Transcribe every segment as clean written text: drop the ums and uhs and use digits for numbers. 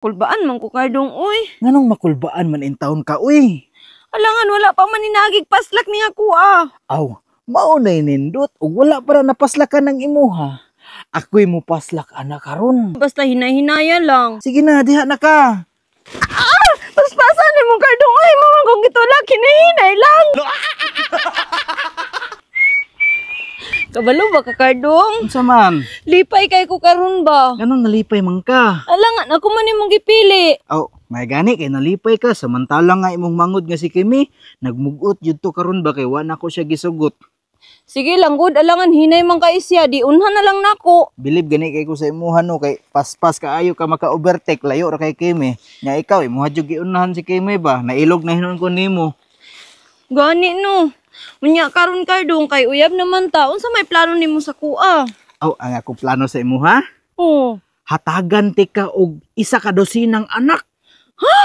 Kulbaan man ko, Kardong, uy. Nganong makulbaan man in taon ka, uy? Alangan wala pa man ninagig paslak ni ako ah. Aw, mao nay nindot ug wala para napaslakan ng imuha. Ako'y mupaslak ana karon. Basta hinahinaya lang. Sige na, diha na ka. Ah! Paspasan ni mo, Kardong, uy. Mama kong gitulak, hinahinay lang. Kabalo ba ka, Kardong? Unsa man? Lipay kay ko karon ba? Nganong nalipay man ka? Alangan ako man imong gipili. Aw, may gani kay nalipay ka samantala nga imong mangod nga si Kimi nagmugot jud to karon ba kay wa na ko siya gisugot. Sige lang gud, alangan hinay man kay siya, di unhan na lang nako. Bilib gani kay ko sa imuha no kay paspas kaayo ka maka-overtake, layo ra kay Kimi. Nya ikaw imuha jud giunahan si Kimi ba? Nailog na hinuon ko nimo. Gani no. Unya karon, Kardong, kay uyab naman ta. Unsa may plano nimo sa kuha? Aw, ang akong plano sa imuha? Oh. Hatagan ti ka og isa ka dosinang anak. Ha?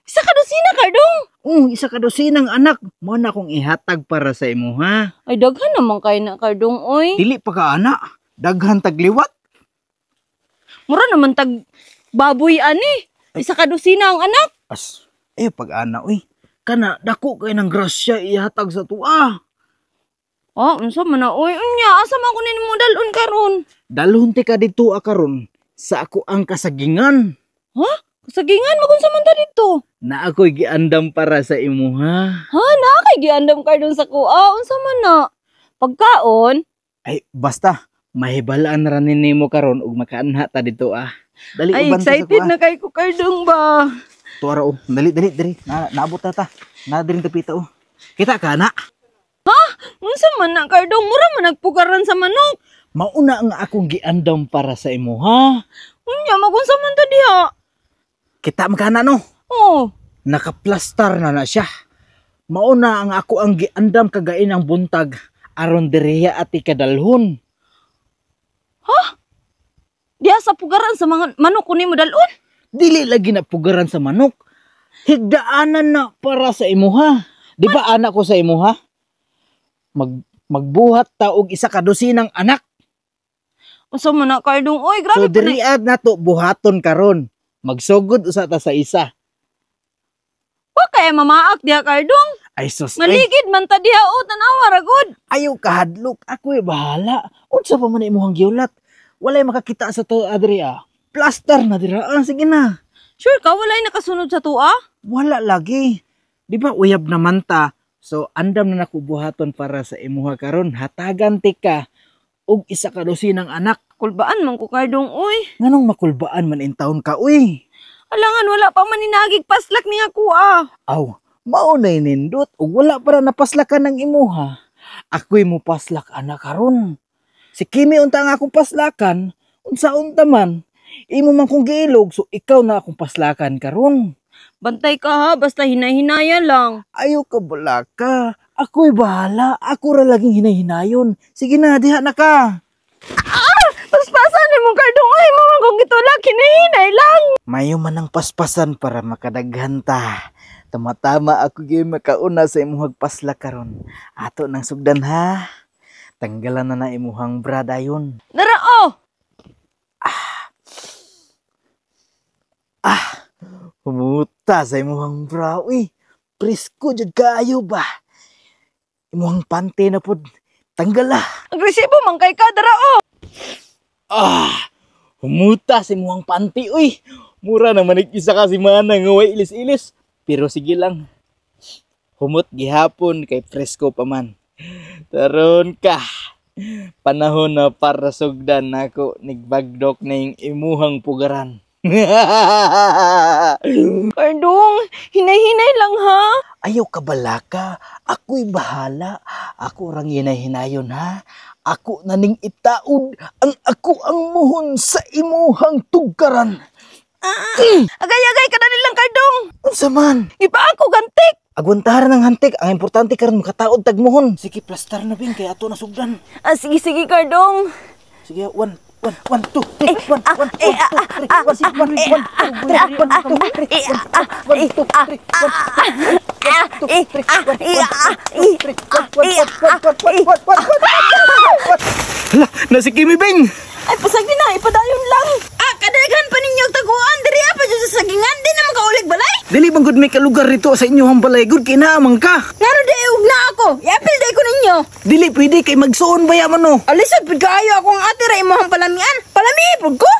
Isa ka dosina, Kardong? Oo, isa ka dosinang anak. Mo na akong ihatag para sa imuha. Ay, daghan naman kay na, Kardong, oy. Dili pa ka ana. Daghan tagliwat. Mura naman tag baboy ani. Isa ka dosina ang anak. As, eh pag ana, oy. Kana dako kay ng grasya ihatag sa tuwa. Ah, unsa man na, oy? Unya, asa man ko nimo dalon karon? Dalhon ti ka didto karon sa ako ang kasagingan. Ha? Kasagingan magun sa man ta didto? Na ako'y giandam para sa imuha. Ha, na kay giandam karon sa kuha. Unsa man na? Pagkaon? Ay, basta mahibalaan ra ni nimo karon ug makaanha ta didto ah. Dali. Ay, uban ta sa excited kuha. na kay ko, Kardong ba? Tuwa ra oh. Dali dali dali. Na, naabot ta ta. Na diri tapita oh. Kita ka na. Ha? Unsa man na, Kardong? Mura man nagpugaran sa manok. Mauna ang akong giandam para sa imuha. Unya, magunsa man ta diha? Kita man ka na no. Oo. Nakaplastar na na siya. Mauna ang ako ang giandam kagain ang buntag aron diriya at ikadalhon. Ha? Diha sa pugaran sa mga manok kunin mo dalon? Dili lagi na pugaran sa manok. Higdaanan na para sa imuha. Di ba anak ko sa imuha? Magbuhat ta og isa ka dosinang anak. Unsa man na, Kardong? Oy, grabe So po na. diriad nato buhaton karon. Magsugod usa ta sa isa. Wa kay mamaak diha, Kardong. Ay sus, ay. Maligid man ta diha o, tan-awa ra gud. Ayaw kahadlok, ako'y bahala. Unsa pa man imuhang giulat? Walay makakita sa to adri ah. Plaster na dira ah, sige na. Sure ka walay nakasunod sa tuwa? Wala lagi. Di ba uyab naman ta? So andam na nako buhaton para sa imuha karon. Hatagan ti ka og isa ka dosinang anak. Kulbaan man ko, Kardong, uy. Nganong makulbaan man in taon ka, uy? Alangan wala pa man ninagig paslak ni ako ah. Aw, mao nay nindot ug wala para napaslakan ng imuha. Ako'y mupaslak ana karon. Si Kimi unta ang akong paslakan, unsa unta man. Imo man kong giilog, so ikaw na akong paslakan karon. Bantay ka ha, basta hinahinaya lang. Ayaw ka balaka. Ako'y bahala. Ako ra laging hinahinayon. Sige na, diha na ka. Ah! Paspasan ni mo, Kardong. Ay, mama kong gitulak, hinahinay lang. Mayo man ang paspasan para makadaghan ta. Tama-tama ako gyud makauna sa imuhag pasla karon. Ato nang sugdan ha. Tanggalan na na imuhang bra dayon. Dara oh. Ah. Humuta sa imuhang bra uy. Presko jud kaayo ba. Imuhang pante na pod. Tanggal ah. Agresibo man kay ka, dara oh. Ah. Humuta sa imuhang panty uy. Mura naman isa ka si mana nga way ilis-ilis. Pero sige lang. Humot gihapon kay presko pa man. Taron ka. Panahon na para sugdan nako nigbagdok na yung imuhang pugaran. Kardong, hinay-hinay lang ha. Ayaw ka balaka. Ako'y bahala. Ako rang hinay-hinayon ha. Ako na ning itaod ang ako ang muhon sa imuhang tugkaran. Agay-agay ka na nilang, Kardong. Unsa man? Ipa ako gantik. Agwantaran ng hantik. Ang importante karon makataod tagmuhon. Sige, plastar na bing kay ato na sugdan. Ah, sige sige, Kardong. Sige, 1 1 1 2 3 1 1 1 2 3 1 1 1 2 3 1 2 3 1 2 3 1 2 3 1 2 3 1 1 1 1 1 1. Hala, nasi Kimi Bing. Ay, pasagi na, ipadayon lang. Ah, kadaghan pa ninyo taguan diri pa jud sa sagingan, di naman kaulig balay. Dili bang gud may kalugar dito sa inyong balay gud kay naa man ka. Ngano di ug na ako? Iapil day ko ninyo. Dili pwede kay magsuon ba yaman no. Alisod pud kaayo ako ang ate ra imong palamian. Palami pud ko.